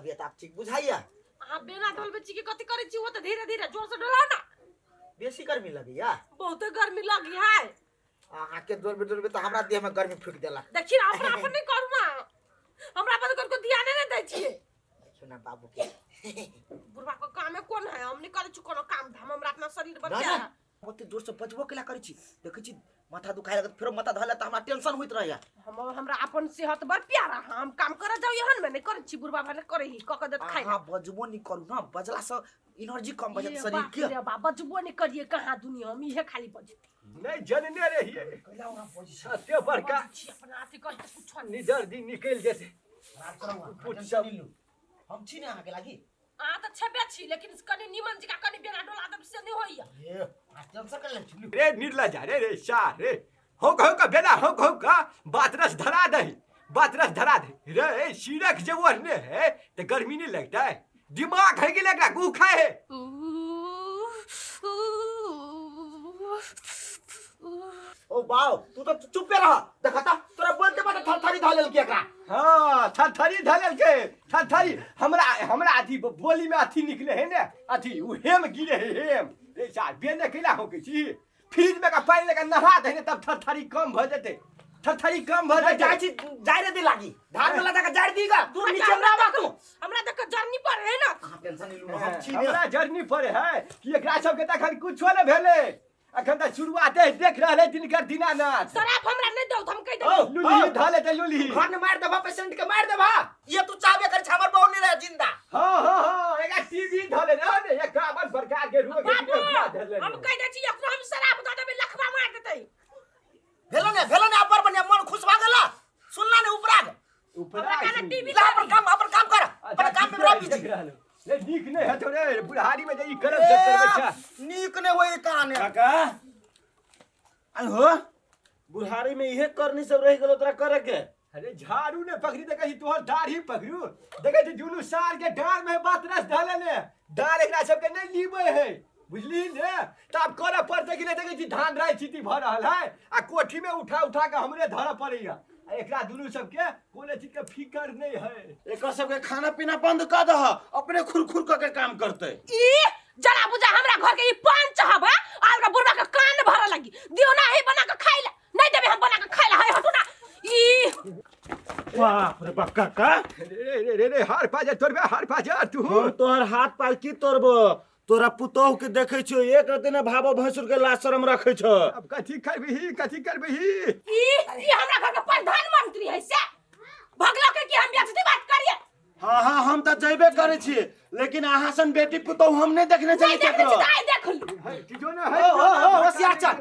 तबियत आब ठीक बुझाइया। अहाँ बेना डोलबै छी कि कथी करै छी? ओ तऽ धीरे धीरे जोर से डोलाउ ना। बेसी गर्मी लगैया? बहुते गर्मी लगी है। अहाँके डोलबे डोलबे तऽ हमरा देह में गर्मी फूकि देलक। देखिए ना, अपना अपन नहीं करू ना, हमरा पर तो ध्यान नहीं दै छियै। देखियौ ना बाबू के। बुढ़वा के कामे कोन है? हम नहीं करै छी कोनो काम धाम, हमरा अपना शरीर पर ना, क्या ना। ओते जोर से बजबो केला करै छी, देखै छी माथा दुखाय लागत, फेरो माथा धऽ लेत तऽ हमरा टेंशन होइत रहैया। हम हमरा अपन सेहत बड़ प्यारा है, हम काम करे जाउ एहन में नहीं करै छी। बुढ़वा भने करै ही कऽ के देत खाइ। अहाँ बजबो नहीं करू ना, बजला से एनर्जी कम भऽ जायत ये शरीर बाप के। रे बाप, बजबो नहीं करिए कहाँ दुनिया हम इहे खाली बजती। नहीं जनने रहिए कैला ओना बजै छै? एते बड़का बजै छी अपना अथी कर के कुछो नहीं। निजर दिन निकलि जेतै। राज करू अहाँ, कुछ टेंशन सब- नहीं लू, हम छी ने अहाँके लागी। अहाँ तऽ छेबे छी, लेकिन कनि निमन जकाँ कनि बेना डोला देब से नहीं होइया। ये अहाँ टेंशन कर ले छी। रे निर्लजा रे रे सार रे, हो हो का बेला हो हो का बातरस धरा दही, बातरस धरा दही रे। सीरक जे ओढ़ने है तो गर्मी नहीं लगता है? दिमाग है कि लगा गू खाए है? ओ बाओ, तू तो चुपे रह, देखता तोरा बोलते बाटे थरथरी धऽ लेलकी एकरा। हाँ, थरथरी धऽ लेलकै, थरथरी। हमरा हमरा अथी बोली में अथी निकले है ने, अथी उ हेम गिरे है हेम। रे सार बेने कैला हो छी? फ्रिज में का पानी लेके नहा दे ने तब थरथरी कम भ जेतै, थरथरी कम भ नहीं, जेतै। जाइ छी, जाइ रे दी लागी धान में लगा के जाड़ दीगा तू अच्छा, नीचे ना तू। हमरा देख जर्नी पर है ना। अहाँ टेंशन नहीं लू, हम छी ने। हमरा जर्नी पर है कि एकरा सबके तऽ अखन कुछो नहि भेलै, अखन तऽ शुरुआते देख रहल है दिनकर दीनानाथ। शराब हमरा नहीं दौ, हम कहि ओ, देबै। लुल्ही धऽ लेतै लुल्ही। घर में मार देबा, पेशेंट के मार देबा। ये तू चाहबे कर हमर बहू नहीं रहे जिंदा। हाँ हाँ हाँ, एकरा टीबी धऽ लेने हँ ने, 51 प्रकार के रोग है, बाबू, बुआ धऽ लेने। हम कहि दै छी एकरो हम शराब दऽ देबै, लखवा मार देतै। भेलो ने, भेलो ने, अपर बढ़िया मन खुश भऽ गेल, सुनला ने उपराग। उपराग हमरा कहना सुन। टीवी ला अपन काम, अपन काम कर, अच्छा, अपन काम में रह ठीक बिजी। रहल। रे नीक नहि हेतौ रे, बुढ़ारी में जे ई करब से करबै छा। नीक नहि होई काने। काका आई हो, बुढ़ारी में इहे करनी सब रह गेलो तोरा करे के। अरे झाड़ू ने पकड़ी देखै छी तोहर दाढ़ी पकड़ू, देखै छी दुनू साल के डाँड़ में बात रस धले ने, डाँड़ एकरा सबके नहीं लीबै है, बुझली ने? तऽ आब करऽ पड़तै कि नहि? देखै छी धान राइ छिती भऽ रहल है आ कोठी में उठा उठा के हमरे धरऽ पड़ैया, आ एकरा दुनू सबके कोनो चीज के फिकर नहीं है। एकर सबके खाना पीना बंद कऽ दह, अपने खुर खुर कऽ के काम करतै। ई जरा बुझा हमरा घर के ई पान चाहब आ ओकरा बुढ़वा के कान भरऽ लगी, दियो ना है बना के खाइ ला, नहीं देबे हम बना के खाइ ला, है हटू ना ई। बाप रे बाप काका। रे रे रे रे, हार पाजर तोड़बे, हार पाजर तू। हम तोहर हाथ पार की तोड़बो, तोरा पुतोह के देखै छियो एक रति ने भावो भैंसुर के लाज शरम रखै छ। अब कथी करबिही, कथी करबिही? ई ई हमरा घर के प्रधानमंत्री है से भगलो के कि हम बेइज्जती बात करिए? हाँ हाँ, हम तऽ जयबे करै छी, लेकिन अहाँ सन बेटी पुतोह हम नहीं देखने नहीं चली देखने केकरो। छी तऽ आइ देख लू। है कि जो ना है। ओ, ओ, ओ, होशियार चल,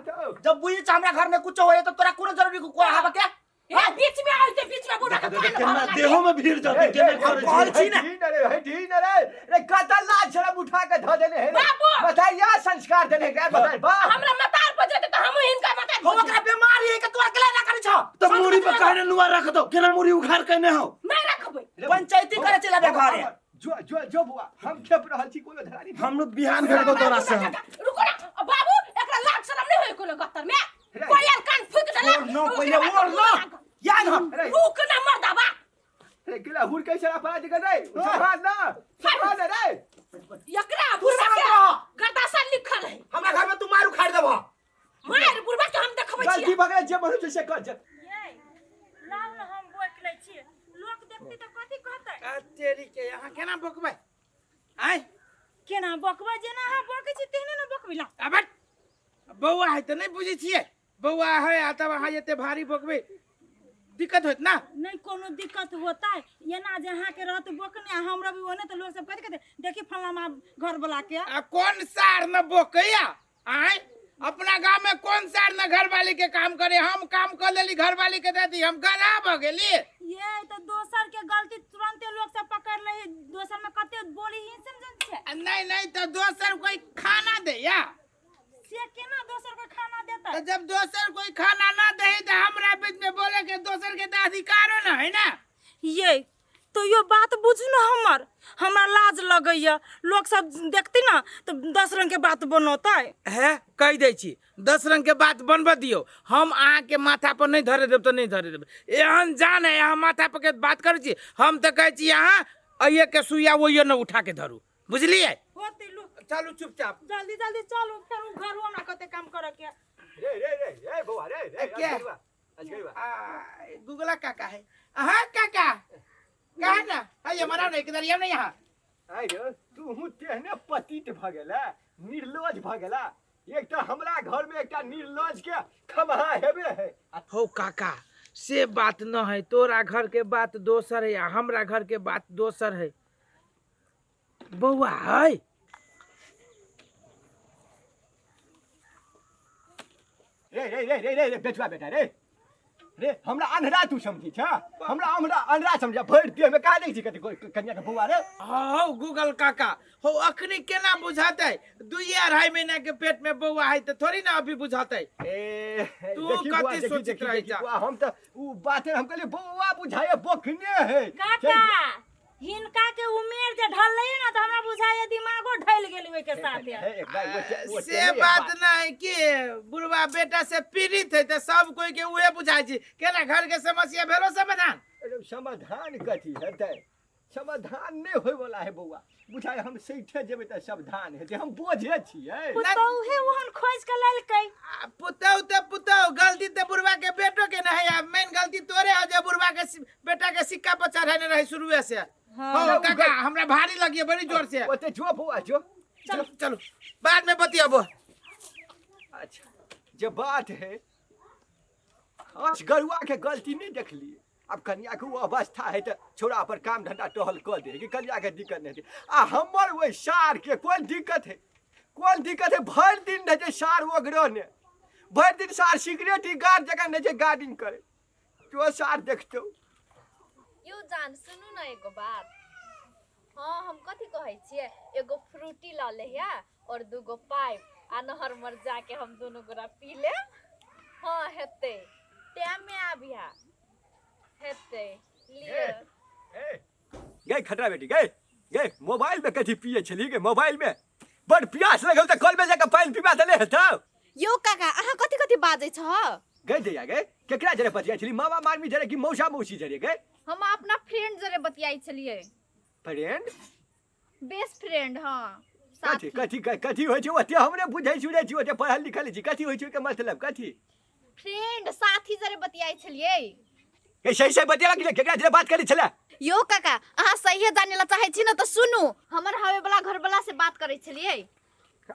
जब बुझी छ हमरा घर में कुछ होए तो तोरा कोनो जरूरी को आबे के? ए बीच में आइते, बीच में बुढ़ा के देख, कान केना भरऽ लागी। देहो में भीड़ जाते, केना करै कहै छी। छी ने। रे हे ठीक रे रे, कतऽ लाज शरम उठा के धऽ देने है रे? बाबू! बताइया संस्कार देने है बताइ बाप। हमरा मतार पर जेतै तऽ हमहूँ हिनका मतार हम पर ओकरा बीमारी है के तोरा के ना करै छ। तऽ मूड़ी पर काहे ने नुआ रख दो, केना मूड़ी उघार केने हो? नहीं रखबै। पंचायती करे चला बे घरे। जो जो जो बुआ, हम खेप रहल छी कोनो धरारी। हम लोग बिहान भेटबो तोरा से हम। रुको ना बाबू, एकरा लाज शरम नहीं होय कोनो गत्तर में? रे। कोयल कान फूक देलक। ओर न पहिले ओर न या न। रे। रुक ना मर्दाबा। रे गेला हुर कैसे रा पड़ा जगह रे, संभाल ना, संभाल ना रे। एकरा तू बुढ़वा शांत के रह। गर्दासन लिखल है। हमरा घर में तू मार उखाड़ देबह। मार बुढ़वा के हम देखबै गलती छियै। भऽ गेलै, जे मनुष्य से कर जे। ये लाउ ने हम बोक लै छियै, लोक देखतै तऽ कथी कहतै? आ तेरी के अहाँ केना बोकबै आँय? केना बोकबै? जेना अहाँ बोकै छी तेहने ने बोकबै, लाउ। अबे बौआ है तऽ नहि बुझै छियै, बौआ है आ तब अहाँ एते भारी बोकबै, दिक्कत होत ना? नहीं कोनो दिक्कत होता है, एना जे अहाँके रहत बोकने आ हम रहबै ओने तऽ लोक सब कथी कहतै, देखी फलाना माँ घर वाला के। आ कोन सार न बोकैया आँय? अपना गांव में कोन सार न घरवाली के काम करे? हम काम कर लेली घरवाली के दे दी, हम गधा भ गेली? ये तो दोसर के गलती तुरंते लोग सब पकड़ ले, दोसर में कते बोली ही समझन छै। आ नहीं नहीं, तो दोसर कोई खाना दे या? से केना दोसर कोई खाना देता? तो जब दोसर कोई खाना ना दे तो हमरा बीच में बोले के दोसर के तो अधिकारो ना है ना। ये तो यो बात बुझू ना हमर, हमरा लाज लगैया, लोग सब देखती ना तो 10 रंग के बात बनौतै। है कहि दै छी, 10 रंग के बात बनबऽ दियौ, हम अहाँके माथा पर नहि धरे देब तऽ नहि धरे देब। एहन जान है अहाँ माथा पर के बात करै छी? हम तऽ कहै छी अहाँ अइये के सुइया ओइये न उठा के धरू, बुझलिए? होते लू। चलू चुपचाप, जल्दी जल्दी चलू, फेर उ घर हमरा कते काम करे के। रे रे रे रे बौआ रे रे, के? अजगरुआ, अजगरुआ। आ, गुगला काका है। हाँ काका कहा ना, है मना नहीं किधर ये नहीं यहाँ। आइ रे, तू हूँ तेहने पतित भ गेला, निर्लज भ गेला। एकटा हमरा घर में एकटा निर्लज के खमहा हेबे है। हो काका से बात न है, तोरा घर के बात दोसर है आ हमरा घर के बात दोसर है। बौआ है रे रे रे रे रे रे बेचुआ बेटा रे रे, हमरा अन्हरा तू समझी छ? हमरा हमरा अन्हरा समझा भरि देह में कहाँ देखै छी कथी कनिया के बौआ रे? हो गूगल काका हो, अखनी केना बुझाते? 2-2.5 महीना के पेट में बौआ है तो थोड़ी ना अभी बुझाते। ए तू देखी बौआ, कथी देखी, सोचित देखी, रहै देखी छा? बौआ, हम तऽ उ बाते हम कहलियै बौआ बुझाए बखने है। काका हिनका के उमेर जे ढललै ना तऽ हमरा बुझाए दिमागो ढल गेल ओइ के साथे। से बात नहीं कि बुढ़वा बेटा से पीड़ित है तो सब कोई के उहे बुझाइ छै। केना घर के समस्या भेलो समाधान? अरे समाधान कथी हेतै? समाधान नहि होय वाला है बौआ, बुझाए हम सैठे जेबै तऽ सावधान हेतै, हम बोझे छियै। पुतौहे ओहन खोज के ललकै। आ, पुतहु तऽ पुतहु, गलती तऽ बुढ़वा के बेटो के नहीं है, मेन गलती तोरे है जे बुढ़वा के बेटा के सिक्का पर चढ़ेने रहे शुरुए से। हाँ। हो काका हमरा भारी लगिए बड़ी जोर से। ओते जो बौआ जो, चलो चलो बाद में बतियाबो। अच्छा जे बात है, गरुआ के गलती नहीं देखलिए। अब कनिया के वो अवस्था है तो छोरा पर काम धंधा टहल कऽ दे कि कनिया के दिक्कत नहीं है। आ हमर ओहि सार के कोन दिक्कत है? कोन दिक्कत है? भरि दिन रहै छै सार ओगरने, भरि दिन सार सिगरेट ही गार्ड जकाँ नहि छै गार्डिंग करे, तो सार देखतौ। यो जान सुनू न एगो बात। हाँ हम कथी कहै छियै, एगो फ्रूटी लऽ लेहिया और दूगो पाइप आ नहर मर जाके हम दुनू गोरा पी लेब। हाँ हेतै, टाइम में आबिहा, हेतै लिअ। गई खतरा बेटी गई गई, मोबाइल में कथी पिए छली गे? मोबाइल में बड़ प्यास लगल तऽ कल में जाके पानि पीबा तऽ नहि हेतौ। यो काका अहाँ कथी कथी बाजै छ? गई दैया गई, केकरा जरे बतियाइ छली? मामा मामी जरे कि मौसा मौसी जरे? गई हम अपना फ्रेंड जरे बतियाइ छलियै। फ्रेंड? Best friend. हाँ कथी कथी कथी होइ छै ओते हमरे बुझै सुनै छी, ओते पढ़ल लिखल छी, कथी होइ छै ओहिके मतलब कथी? फ्रेंड साथी जरे बतियाइ छलियै। ए सही सही बतिया कि केकरा जरे बात करै छले? यो काका अहाँ सहिए जाने ला चाहै छी न तऽ सुनू, हमर हवे वाला घर वाला से बात करै छलियै।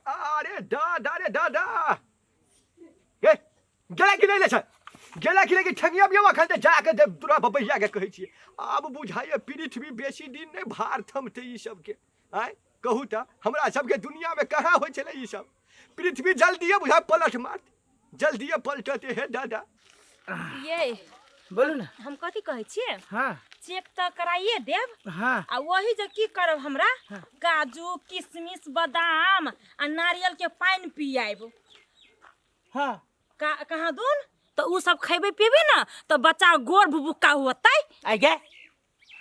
अरे दादा रे दादा, ए गेला कि नहि ले छै? गेला कि नहि कि ठंगिया बियाह अखन तऽ जाके तोरा बबैया के कहै छियै। आब बुझाइए पृथ्वी बेसी दिन नहि भार थमतै ई सबके। आँय कहू तऽ हमरा सबके दुनिया में कहाँ होइ छलै ई सब? पृथ्वी जल्दिए बुझाय पलट मारतै, जल्दिए पलटतै। हे दादा ये बोलू ना, हम कथी कहै छियै? हाँ चेक तऽ कराइए देब। हाँ आ वही जे की करब, हमरा काजू किशमिश बादाम आ नारियल के पानि पियाब। हाँ कहाँ दून तऽ उ सब खेबै पीबै ना तऽ बच्चा गोर भुभुक्का होतै। आई गे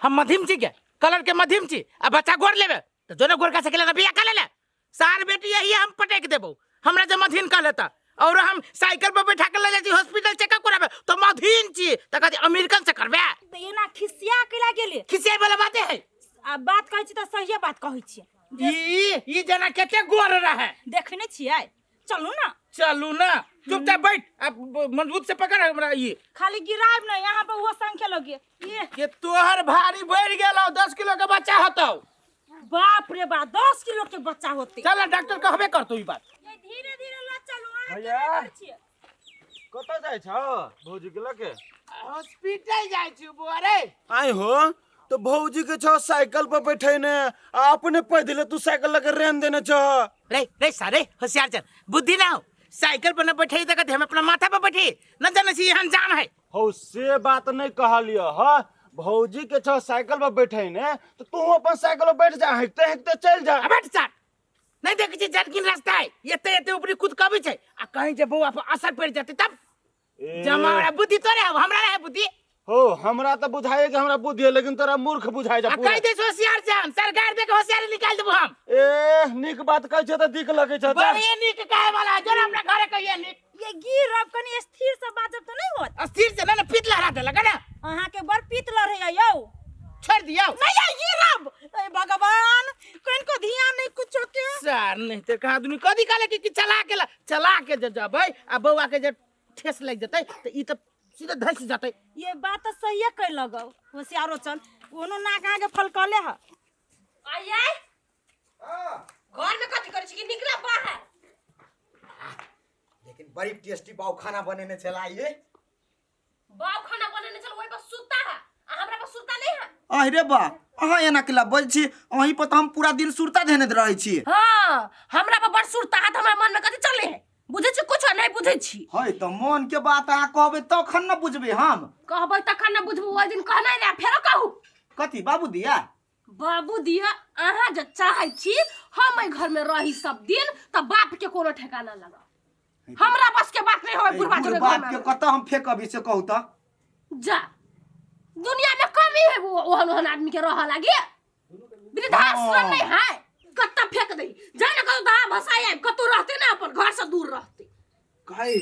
हम मधिम छी के कलर के मधिम छी आ बच्चा गोर लेबे तऽ जोने गोर का सकेला बियाह कर ले। सार बेटी यही हम पटक देबो, हमरा जे मधिन कह लेता और हम साइकिल पर बैठा के ले जाइ छी हॉस्पिटल चेकअप कराबे तो मधिन छी त कहती अमेरिकन से करबे। तऽ एना खिसिया केला गेली? खिसियाए वाला बाते है। आ बात कहै छी तऽ सहिए बात कहै छी। ई जना कते गोर रहे देखै नहि छियै? चलू ना, चलू ना, चुपचाप बैठ आ मजबूत से पकड़ हमरा। ई खाली गिराब नहीं, यहाँ पर वो संख्या लगे ये के तोहर भारी बढ़ गेलौ, 10 किलो के बच्चा होतौ। बाप रे बाप, 10 किलो के बच्चा होते। चल डॉक्टर कहबे करतौ ई बात। ये धीरे धीरे ल चलू, अहाँ भैया। केना करै छियै? कतऽ जाइ छौ भौजी के लके? हॉस्पिटल जाइ छी बुआ रे। आइ हो तो भौजी के छौ साइकिल पर बैठेने आ अपने पैदले तू साइकिल लके रेन देने छौ। रे रे सारे होशियार चल, बुद्धि ना हो, साइकिल पर न बैठे त हम अपना माथा पर बैठे न जाने छी एहन जान है। हौ से बात नहीं कहलियो ह, भौजी के छौ साइकिल पर बैठेने तो तू अपन साइकिल पर बैठ जा, हेकते हेकते चल जा। अबे चाट नहीं देखे छी जटकिन रास्ता है, एते एते ऊपरी कूद कभी छै आ कहीं जे बौआ पर असर पड़ जेतै तब जमा बुद्धि तोरे हौ, हमरा रहे बुद्धि। हो हमरा तो बुझाए कि हमरा बुद्धि है, लेकिन तोरा मूर्ख बुझाए जा आ पूरा। कहि दे होशियार जान, सरकार दे के होशियारी निकाल देबो हम। ए नीक बात कहै छै त दिक लगै छै। बड़ी नीक कहे वाला जरा अपना घरे कहिए नीक। ये गिरब कनी स्थिर से बाजब त नहीं होत। स्थिर से ना ना पीत लहरा देलक ना। अहाँ के बड़ पीत लहरैया यौ। छोड़ दियौ। नहीं ये गिरब। सार नहीं ते कहाँ दुनी कदी काले कि चला के ला चला के जे जबै आ बौआ के जे ठेस लागि जेतै तऽ ई तऽ सीधे धसि जेतै। ये बात तऽ सहिए कहि लगौ, होशियारो चल ओनो नाक अहाँके फलकले ह। आइए घर में कथी करै छी कि निकला बाहर? लेकिन बड़ी टेस्टी बाऊ खाना बनेने छला ये। बाऊ खाना बनेने छल ओहि पर सुता है आ हमरा पर सुता नहीं है। अरे बा अहाँ एना केला बजै छी? अहीं पर तऽ हम पूरा दिन सुरता धेने रहै छी। हाँ हमरा पर बड़ सुरता है, तऽ हमरा मन में कथी चले है बुझै छी? कुछो नहीं बुझै छी। है तऽ मन के बात अहाँ कहबै तखन न बुझबै हम। कहबै तखन न बुझबै, ओहि दिन कहने रहे फेरो कहू। कथी बाबू दिया? बाबू दिया अहाँ जे चाहै छी हम एहि घर में रही सब दिन तऽ बाप के कोनो ठेकाना लगा, हमरा बस के बात नहीं होय। बुढ़बा बुढ़ जोरे बाप घर के में कतऽ हम फेकब से कहू तऽ? जा दुनिया में कमी है वो ओहन ओहन आदमी के रह लागी, वृद्धाश्रम नहीं है कत्ता फेंक दे जा ना कतौ दहा भसाई आबि कतौ रहते ना अपन घर से दूर रहते। गए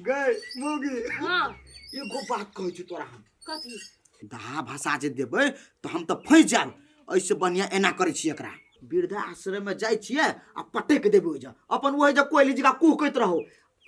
गए मौगी। हाँ एगो बात कहै छी तोरा हम। कथी? दहा भसा जे देबै तऽ हम तऽ फँसि जायब, एहिसँ बढ़िआँ एना करै छियै एकरा वृद्धाश्रम में जाइ छियै आ पटक देबै ओहि जग अपन ओहि जग कोयली जकाँ कुहकैत रहो,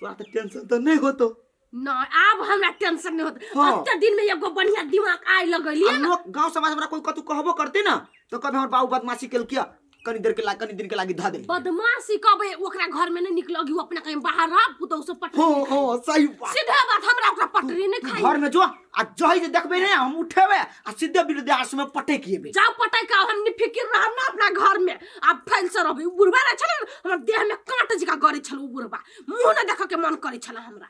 तोरा तऽ टेंशन तऽ नहि होतौ? नहीं आब हमरा टेंशन नहीं होत। हाँ। अते दिन में एगो बढ़िया दिमाग आइ लगलिए। आ लोक गांव समाज हमरा कोई कतौ कहबो करते ना तो कभी हमर बाबू बदमाशी केलकिया कनी देर के ला कनी दिन के लागी धऽ देली। बदमाशी कबे ओकरा घर में नहीं निकलगी, ओ अपना कहीं बाहर रह पुतौ से पटरी हो नहीं खाई। हो सही बात। सीधे बात हमरा ओकरा पटरी नहीं तू खाई। घर में जो आ जही जे देखबे ने हम उठेबे आ सीधे वृद्धाश्रम में पटक एबे। जाओ पटक आओ, हम निफिकिर रहब ना अपना घर में आब फैल से रहबे। उ बुढ़बा रहे छले न, हमर देह में कांट जका गड़े छल उ बुढ़बा, मुंह न देखे के मन करे छल हमरा।